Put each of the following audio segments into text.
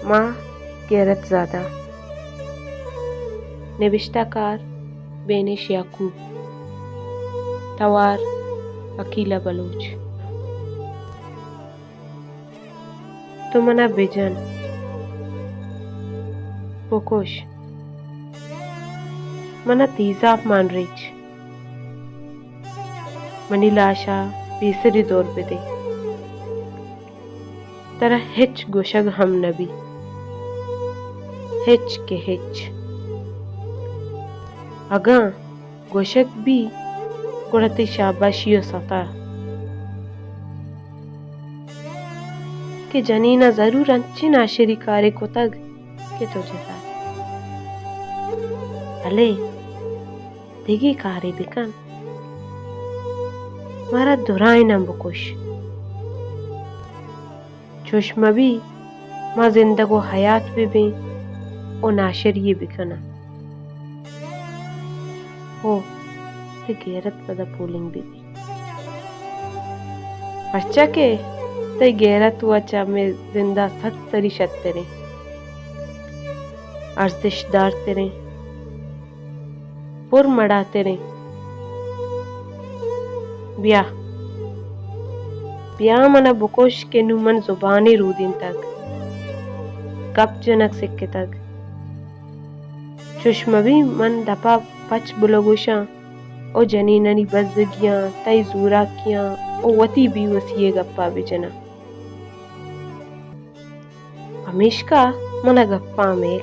ما غیرت زادہ۔ نبشتہ کار بینش یعقوب۔ توار عقیلہ بلوچ۔ تو منا بجن، بکش، منا تیزاب مان ریچ، منی لاشا پیسری دور بدے۔ ترا ہچ گوشگ ہم نہ بی، ہچ کہ ہچ۔ اگاں گوشگ بی، گڑا تئی شاباشی و ستا کہ جنینا ضرور انچیں ناشری کارے کتگ کہ تو جتا۔ بلے دگہ کارے بکن، مارا درائیناں بکش۔ چوش مہ بی ما زندگ و حیات بہ بیں و ناشری یے بکناں۔ ہو، تئی غیرت پدا پولنگ بہ بی۔ پرچا کہ تئی غیرت و چہ مئے زندا صد سری شتریں، ارزشت دارتریں، پر مڑاتریں۔ بیا، بیا منا بکش کہ نوں من زبانے رودینتگ، گپ جنگ سکتگ۔ چوش مہ بی من دپا پچ بلگوشاں و جنینانی بزگیاں، تئی زوراکیاں و وتی بے وسی ء گپا بجناں۔ پمیشکا منا گپاں میل،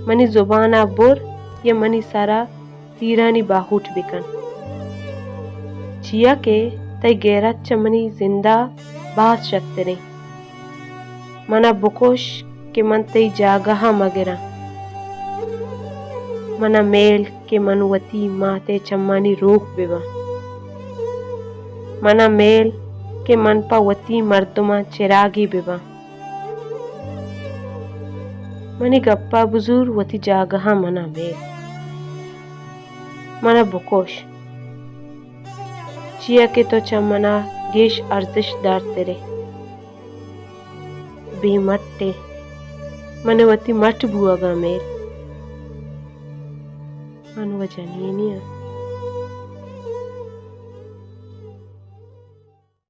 منی زبانا بر یا منی سرا تیرانی باہوٹ بکن، چیا کہ تئی غیرت چہ منی زندا باز شتریں۔ منا بکش کہ من تئی جاگہا مگراں۔ منا میل کہ من وتی مات ء چمانی روک بباں۔ منا میل کہ من پہ وتی مردماں چراگے بباں۔ منی گپا بزور، وتی جاگہا منا میل۔ منا بکش، چیا کہ تو چہ منا گیش ارزشت دارترے۔ بے مٹ ئے، من وتی مٹ بوہگا میل۔ من و جنینے آں،